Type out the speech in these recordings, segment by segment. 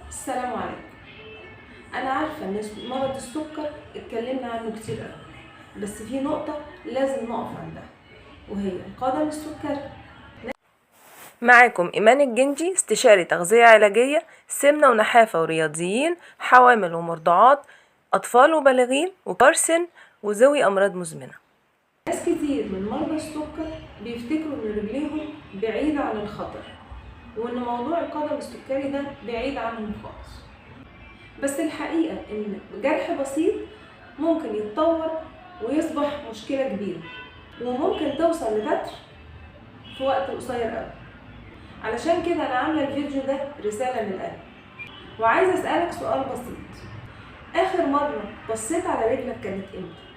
السلام عليكم. انا عارفه ان مرض السكر اتكلمنا عنه كتير قوي، بس في نقطة لازم نقف عندها وهي القدم السكري. معاكم ايمان الجندي، استشاري تغذية علاجية، سمنه ونحافه ورياضيين، حوامل ومرضعات، اطفال وبالغين وكبار سن وذوي امراض مزمنة. ناس كتير من مرضى السكر بيفتكروا ان رجليهم بعيدة عن الخطر، وان موضوع القدم السكري ده بعيد عنهم خالص، بس الحقيقة ان جرح بسيط ممكن يتطور ويصبح مشكلة كبيرة، وممكن توصل لبتر في وقت قصير قوي. علشان كده انا عاملة الفيديو ده رسالة من القلب، وعايزة اسألك سؤال بسيط: اخر مرة بصيت على رجلك كانت امتى؟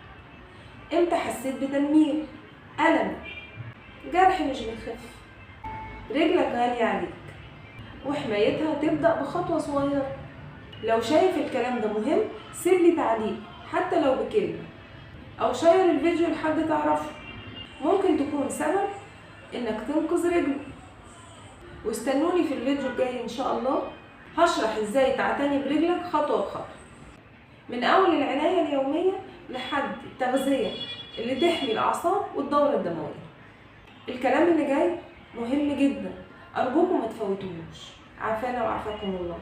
امتى حسيت بتنميل، ألم، جرح مش بيخف؟ رجلك غالية عليك، وحمايتها تبدأ بخطوة صغيرة. لو شايف الكلام ده مهم سيب لي تعليق حتى لو بكلمة، أو share الفيديو لحد تعرفه، ممكن تكون سبب إنك تنقذ رجله. واستنوني في الفيديو الجاي إن شاء الله، هشرح إزاي تعتني برجلك خطوة بخطوة، من أول العناية اليومية لحد التغذية اللي تحمي الأعصاب والدورة الدموية. الكلام اللي جاي مهم جدا، أرجوكم ما تفوتوهوش. عافانا وعافاكم الله.